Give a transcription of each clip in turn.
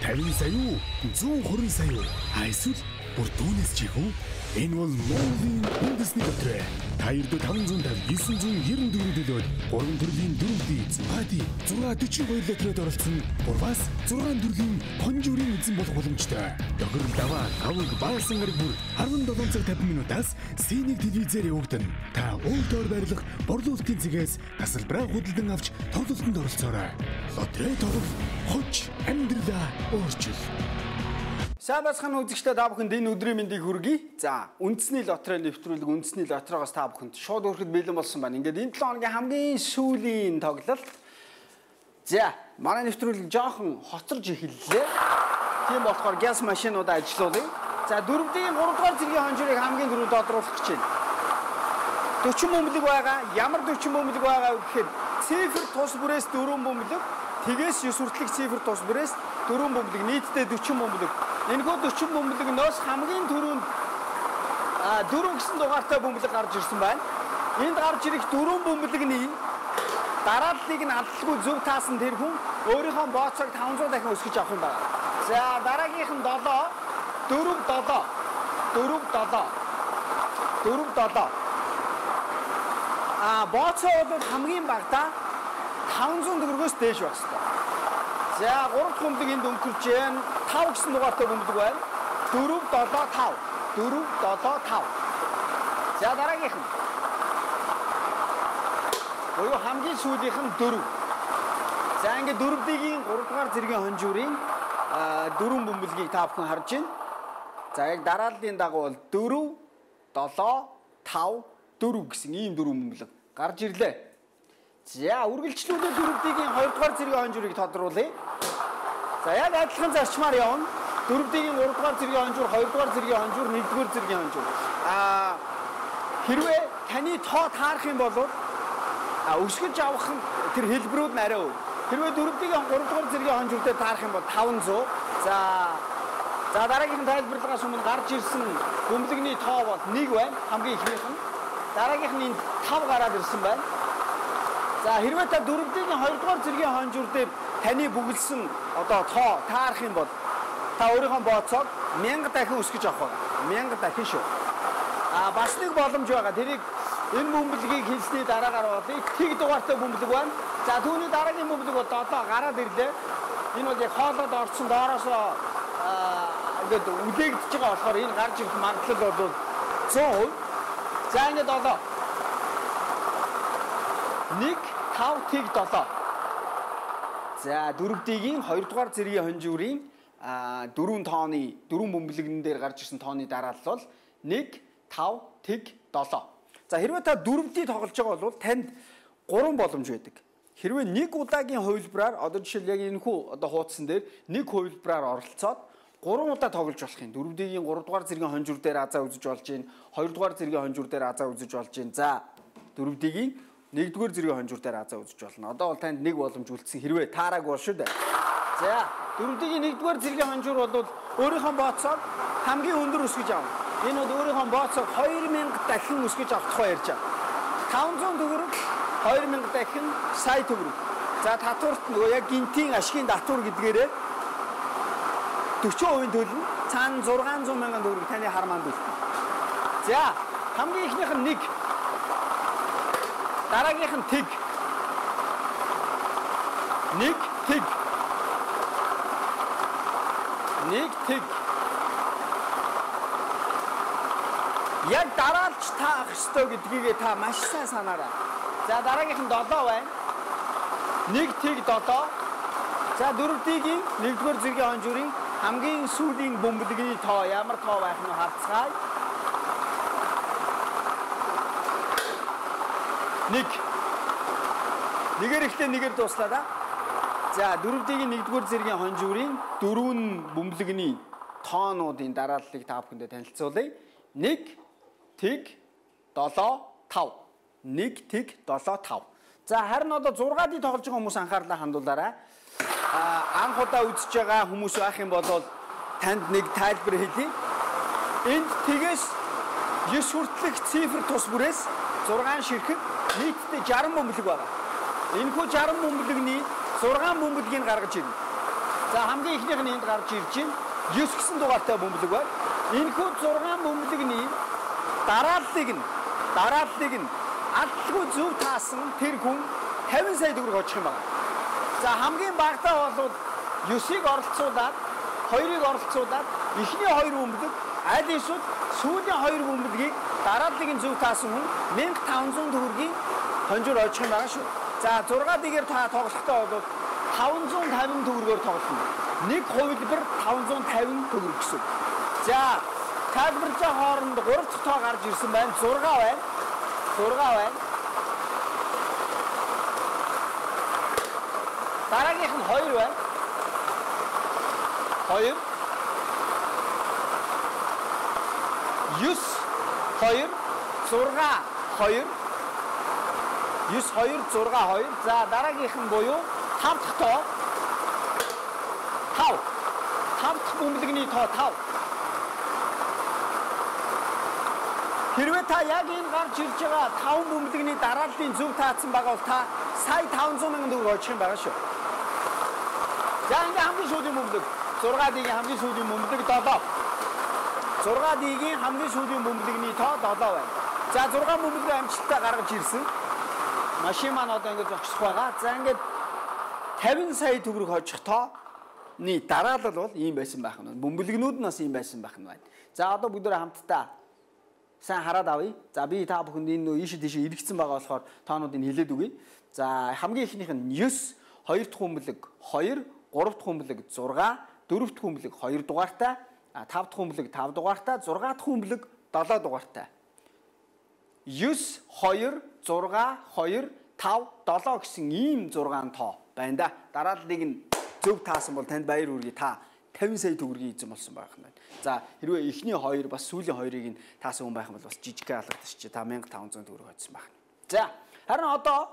50 сая уу? 120 сая уу? А эсвэл бүр түүнээс ч их үү? Энэ бол Монголын үндэсний лотерей. Та ердөө 550 994 төлөөд 3 төрлийн 4D, 6D, 642 лотерейд оролцсон 3-аас 6 төрлийн хонжуурын эзэн болох боломжтой. Тохирол даваа, тавг, баасан гараг бүр 17 цаг 50 минутаас Синик телевизээр явагдана. Та уул доор байрлах борлуулалтын цэгээс тасалбараа худалдан авч тоглолтод оролцоорой. Лотерей тоглол хоч амьдралаа өөрчил. Сайн байцгаана үзэгчдээ, та бүхэнд энэ өдрийн мэндийг хүргэе. За, үндэсний лотерей нэвтрүүлэг үндэсний лотерейгоос та бүхэнд шууд хүрэхэд бэлэн болсон байна. Ингээд энэ 7 хоногийн хамгийн сүүлийн тоглолт. За, манай нэвтрүүлэг жоохон хоцорж эхэллээ. Тийм болохоор газ машинуудаа ажилуулъя. За, 4D-ийн 3 дугаар зэргийн хонжирыг хамгийн түрүүнд тодруулах гэж байна. 40 бөмбөлөг байгаа. Ямар 40 бөмбөлөг байгаа вэ гэхээр цифр тус бүрээс 4 бөмбөлөг, тэгээс 9 хүртэлх цифр тус бүрээс 4 бөмбөлөг, нийтдээ 40 бөмбөлөг. Энэхүү 40 бөмбөлөгнөөс хамгийн түрүүнд 4 гэсэн дугаартай бөмбөлөг гарч ирсэн байна. Энд гарч ирэх 4 бөмбөлөгний дарааллыг нь алдалгүй зөв таасан тэр хүн өөрийнхөө бооцоог 500 дахин өсгөж авах юм байна. За, дараагийнх нь 7 4 7 4 7 4 7. Бооцоо бол хамгийн багадаа 500 төгрөгөөс дээш байх ёстой. За, 3 дахь бөмбөлөг энд өнгөрч байна. 5 гэсэн дугаартай бөмбөлөг байна. 4 7 5 4 7 5. За, дараагийнх нь буюу хамгийн сүүлийнх нь 4. За, ингээд 4D-ийн 3 дугаар зэргийн хонжуурын 4 бөмбөлгийг та бүхэн харж байна. За, яг дарааллын дагуу бол 4 7 5 4 гэсэн ийм 4 бөмбөлөг гарч ирлээ. За, үргэлжлүүлээ 4D-ийн 2 дугаар зэргийн хонжуурыг тодруулъя. За, яг адилхан зарчмаар явна. 4D-ийн 3 дугаар зэргийн хонжуур, 2 дугаар зэргийн хонжуур, 1 дугаар зэргийн хонжуур. Хэрвээ таны тоо таарах юм бол өсгөж авах нь тэр хэлбэрүүд нь арай өөр. Хэрвээ 4D-ийн 3 дугаар зэргийн хонжуур дээр таарах юм бол 500. За дараагийн тайлбарлагаас өмнө гарч ирсэн бөмбөлөгний тоо бол 1 байна. Хамгийн эхнийх нь. Дараагийнх нь энд 5 гараад ирсэн байна. За, хэрвээ та 4D-ийн 2 дугаар зэргийн хонжуур дээр таны бүгэлсэн одоо тоо таарах юм бол та өөрийнхөө бооцоог 1000 дахин өсгөж авах байна. 1000 дахин шүү. Бас нэг боломж байгаа. Тэрийг энэ бөмбөлгийг хийсний дараагаар болъё. Тэг дугаартай бөмбөлөг байна. За, түүний дараагийн бөмбөлөг бол 7 гараад ирлээ. Энэ бол яг хоолойд орсон доороосоо ингээд үлээгдэж байгаа болохоор энэ гарч ирэх магадлал бол 100%. За, ингээд 7 1 5 тэг 7. За, 4D-ийн 2 дугаар зэргийн хонжуурын 4 тооны 4 бөмбөлөгнөн дээр гарч ирсэн тооны дараалал бол 1 5 тэг 7. За, хэрвээ та 4D тоглож байгаа бол танд 3 боломж байдаг. Хэрвээ нэг удаагийн хувилбараар, одоо жишээл яг энэхүү одоо хуудсан дээр нэг хувилбараар оролцоод 3 удаа тоглож болох юм. 4D-ийн 3 дугаар зэргийн хонжуур дээр азаа үзэж болж байна. 2 дугаар зэргийн хонжуур дээр азаа үзэж болж байна. За, 4D-ийн 1 дугаар зэргийн хонжуур дээр азаа үзэж болно. Одоо бол танд нэг боломж үлдсэн. Хэрвээ таараагүй бол шүү дээ. За, 4D-ийн 1 дугаар зэргийн хонжуур бол өөрийнхөө бооцоог хамгийн өндөр өсгөж авна. Энэ бол өөрийнхөө бооцоог 2000 дахин өсгөж авах тухай ярьж байгаа. 500 төгрөг, 2000 дахин, сая төгрөг. За, татварт нөгөө яг гинтийн ашигын татвар гэдгээрээ 40% төлнө. Цаана 600 мянган төгрөг таны хармаанд үлдэнэ. За, хамгийн эхнийх нь 1. Дараагийнх нь тэг. 1 тэг. 1 тэг. Яг дараалж та авах ёстой гэдгийг та маш сайн санаарай. За, дараагийнх нь 7 байна. 1 тэг 7. За, 4D-ийн 1 дугаар зэргийн хонжуурын хамгийн сүүлийн бөмбөлөгний тоо ямар тоо байх нь харцгаая. 1. Нэгээр ихтэй нэгээр дуслаа да. За, 4D-ийн 1 дугаар зэргийн хонжуурын 4 бөмбөлөгний тоонуудын дарааллыг та бүхэндээ танилцуулъя. 1 тэг 7 5. 1 тэг 7 5. За, харин одоо 6D тоглож байгаа хүмүүс анхаарлаа хандуулаарай. Анх удаа үзэж байгаа хүмүүс байх юм бол танд нэг тайлбар хэлье. Энд тэгээс 9 хүртэлх цифр тус бүрээс 6 ширхэг нийтдээ 60 бөмбөлөг байгаа. Энэхүү 60 бөмбөлөгний 6 бөмбөлгийг гаргаж ирнэ. За хамгийн эхнийх нь энд гарч ирж байна. 9 гэсэн дугаартай бөмбөлөг байна. Энэхүү 6 бөмбөлөгний дарааллыг нь алдалгүй зөв таасан тэр хүн 50 сая төгрөг очих юм байна. За хамгийн багадаа бол 9-ыг оролцуулаад 2-ыг оролцуулаад эхний 2 бөмбөлөг аль эсвэл сүүлийн 2 бөмбөлгийг дарааллыг нь зөв таасан хүн 1500 төгрөгийн хонжуур очих юм байгаа шүү. За 6 дэгээр та тоглохдоо бол 550 төгрөгөөр тоглоно. Нэг хувилбар 550 төгрөг гэсэн. За тайлбарлаж хооронд 3 дахь тоо гарч ирсэн байна. 6 байна. 6 байна. Дараагийнх нь 2 байна. 2 9 2 6 2 9 2 6 2. За дараагийнх нь буюу 5 дахь тоо 5. 5 дахь бөмбөлөгний тоо 5. Хэрвээ та яг энэ гарч ирж байгаа 5 бөмбөлөгний дарааллын зөв таацсан байгаа бол та сая 500 мянган төгрөг очих юм байгаа шүү. За ингээ хамгийн сүүлийн бөмбөлөг 6 дэгийн хамгийн сүүлийн бөмбөлөг 7. 6 дэгийн хамгийн сүүлийн бөмбөлөгний тоо 7 байна. За 6 бөмбөлөгөө амжилттай гаргаж ирсэн. Машин маань одоо ингэ зогсох байгаа. За ингээд 50 сая төгрөг хожих тооны дараалал бол ийм байсан байх нь. Бөмбөлгнүүд нь бас ийм байсан байх нь байна. За одоо бүгдээ хамтдаа сайн хараад авъя. За би та бүхэнд энэ нөө ийшээ тийшээ эргэцсэн байгаа болохоор таануудыг хэлээд өгье. За хамгийн эхнийх нь 9, 2 дахь бөмбөлөг 2, 3 дахь бөмбөлөг 6, 4 дахь бөмбөлөг 2 дугаартай, 5 дахь бөмбөлөг 5 дугаартай, 6 дахь бөмбөлөг 7 дугаартай. 9, 2, 6, 2, 5, 7 гэсэн ийм 6 тоо байна да. Дарааллыг нь зөв таасан бол танд баяр хүргэе. Та 50 сая төгрөгийн эзэн болсон байх нь байна. За хэрвээ эхний 2 бас сүүлийн 2-ыг нь таасан хүн байх юм бол бас жижигхэн алгадчих чи та 1500 төгрөг хоцсон байх нь. За харин одоо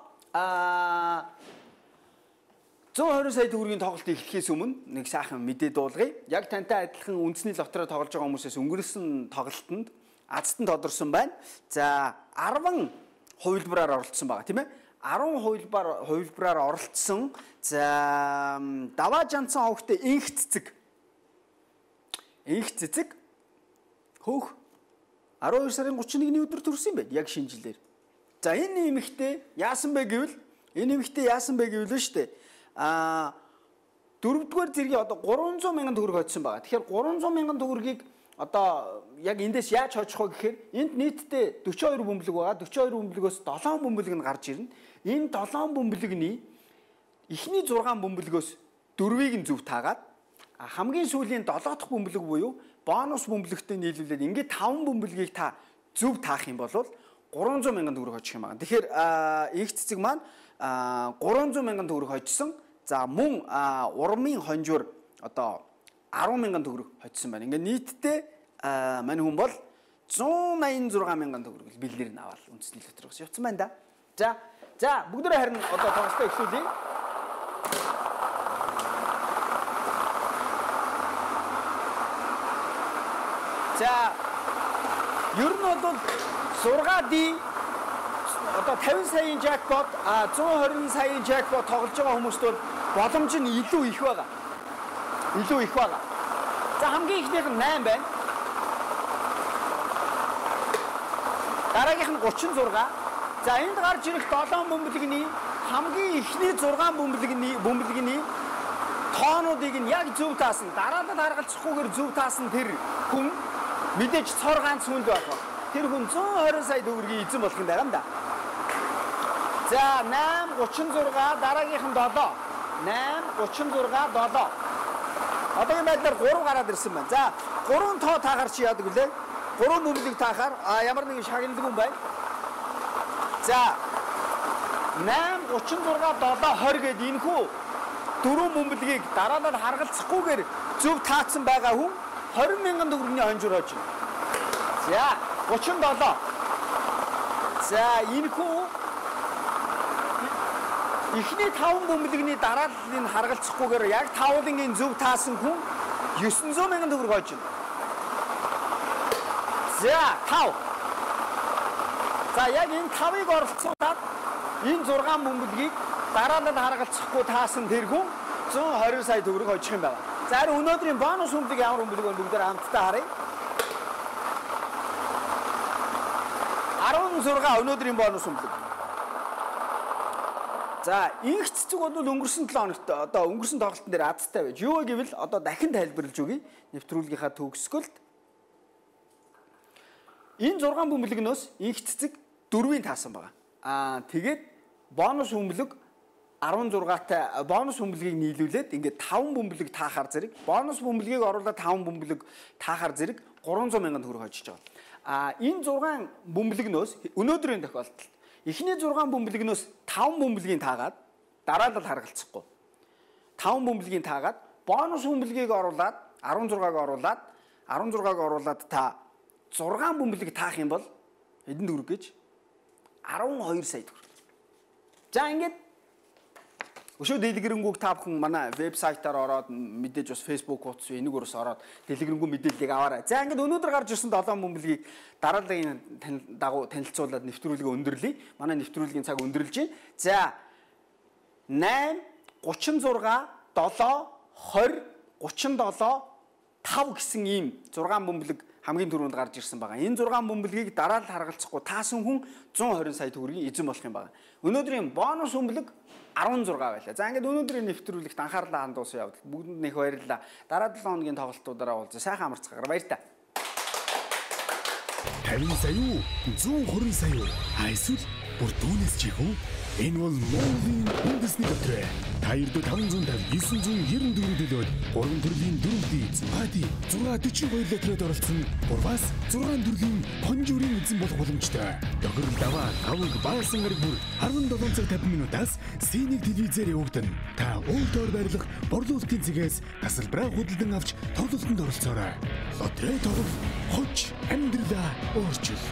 120 сая төгрөгийн тоглолт эхлэхээс өмнө нэг сайхан мэдээ дуулгая. Яг тантай адилхан үндэсний лотерей тоглож байгаа хүмүүсээс өнгөрсөн тоглолтод азтан тодорсон байна. За 10 хувилбараар оролцсон байгаа тийм ээ. 10 хувилбараар оролцсон. За даваа жанцсан ховхтой инх цэцэг. Инх цэцэг хөөх 12 сарын 31-ний өдөр төрсөн юм байна. Яг шинэ жилээр. За энэ эмэгтэй яасан бэ гэвэл шүү дээ. Аа дөрөвдүгээр зэргийн одоо 300 мянган төгрөг хоцсон байгаа. Тэгэхээр 300 мянган төгрөгийг одоо яг эндээс яаж хожих вэ гэхээр энд нийтдээ 42 бөмбөлөг байгаа. 42 бөмбөлгөөс 7 бөмбөлөг нь гарч ирнэ. Энэ 7 бөмбөлөгний эхний 6 бөмбөлгөөс 4-ийг нь зөв таагаад хамгийн сүүлийн 7 дахь бөмбөлөг буюу бонус бөмбөлөгтэй нийлүүлээд ингээд 5 бөмбөлгийг та зөв таах юм бол 300 мянган төгрөг хожих юм байна. Тэгэхээр их цэцэг маань 300 мянган төгрөг хожсон. За мөн урмын хонжуур одоо 10 мянган төгрөг хоцсон байна. Ингээд нийтдээ мань хүн бол 186 мянган төгрөг бэлнэр нь аваад үндэсний лотерейгоос явцсан байна да. За за бүгдээрээ харин одоо тоглолтоо эхлүүлье. За ер нь бол 6D одоо 50 саяын джекпот, 120 саяын джекпот тоглож байгаа хүмүүст бол боломж нь илүү их байгаа. Илүү их байгаа. За хамгийн эхнийх нь 8 байна. Дараагийнх нь 36. За энд гарч ирэх 7 бөмбөлөгний хамгийн эхний 6 бөмбөлөгний тоонуудыг нь яг зөв таасан, дараалал харгалзахгүйгээр зөв таасан тэр хүн мэдээж цор ганц хүнд байх. Тэр хүн 120 сая төгрөгийн эзэн болох юм байгаа юм да. За 8 36 дараагийнх нь 7. 8 36 7. Одоогийн байдлаар 3 гараад ирсэн байна. За 3 тоо таахаар чи яадаг вүлээ? 3 бөмбөлөг таахаар ямар нэгэн шагналгүй юм байна. За 8 36 7 20 гээд энэхүү дөрвөн бөмбөлгийг дараалал харгалзахгүйгээр зөв таацсан байгаа хүн 20 мянган төгрөгийн хонжуур хожно. За 37. За энэхүү эхний 5 бөмбөлөгний дарааллыг харгалзахгүйгээр яг тавлангийн зөв таасан хүн 900 мянган төгрөг хожно. За 5. За яг энэ 5-ыг оролцуулаад энэ 6 бөмбөлгийг дараалал харгалзахгүй таасан тэр хүн 120 сая төгрөг хожих юм байна. За харин өнөөдрийн бонус хүмлэг ямар хүмлэг вэ бүгдээр хамтдаа харъя. 16 өнөөдрийн бонус хүмлэг. За инх цэцэг бол өнгөрсөн 7 хоногт одоо өнгөрсөн тоглолтын дээр азтай байж. Юу гэвэл одоо дахин тайлбарлаж өгье. Нэвтрүүлгийнхаа төгсгөлд энэ 6 бөмбөлгнөөс инх цэцэг 4-ийн таасан байгаа. Аа тэгээд бонус хүмлэг 16-тай бонус бөмбөлгийг нийлүүлээд ингээд 5 бөмбөлөг таахаар зэрэг бонус бөмбөлгийг оруулаад 5 бөмбөлөг таахаар зэрэг 300 мянган төгрөг хожиж байгаа. А энэ 6 бөмбөлгнөөс өнөөдрийн тохиолдолд эхний 6 бөмбөлгнөөс 5 бөмбөлгийн таагаад дараалал харгалцахгүй. 5 бөмбөлгийн таагаад бонус бөмбөлгийг оруулаад 16-г оруулаад 16-г оруулаад та 6 бөмбөлөг таах юм бол хэдэн төгрөг гэж 12 сая төгрөг. За ингээд өшөө дэлгэрэнгүйг та бүхэн манай вебсайтаар ороод мэдээж бас Facebook хуудас энэгээр бас ороод дэлгэрэнгүй мэдээллийг аваарай. За ингээд өнөөдөр гарч ирсэн 7 бөмбөлгийг дарааллын дагуу танилцуулаад нэвтрүүлгээ өндөрлөе. Манай нэвтрүүлгийн цаг өндөрлөж байна. За 8 36 7 20 37 5 гэсэн ийм 6 бөмбөлөг хамгийн түрүүнд гарч ирсэн байгаа. Энэ 6 бөмбөлгийг дараалал харгалзахгүй таасан хүн 120 сая төгрөгийн эзэн болох юм байна. Өнөөдрийн бонус бөмбөлөг 16 байлаа. За ингээд өнөөдрийн нэвтрүүлэгт анхаарлаа хандуулсан явдал бүгдэнд нэг баярлалаа. Дараа 7 хоногийн тоглолтуудаараа уулзъя. Сайхан амарцгаарай. Баяр та. 50 сая уу? 120 сая уу? Эсвэл бүр түүнээс ч их үү? Энэ бол Монголын үндэсний лотерей. Та ердөө 550 994 төлөөд 3 төрлийн 4 дийц, 6 642 лотерейд оролцсон 3-аас 6 төрлийн конжурын эзэн болох боломжтой. Тохирол даваа аваг баасан гараг бүр 17 цаг 50 минутаас Синик телевизээр явагдана. Та уул доор байрлах борлуулалтын цэгээс тасалбараа худалдан авч тоглолтод оролцоорой. Лотерей тоглол хож амьдралаа өөрчил.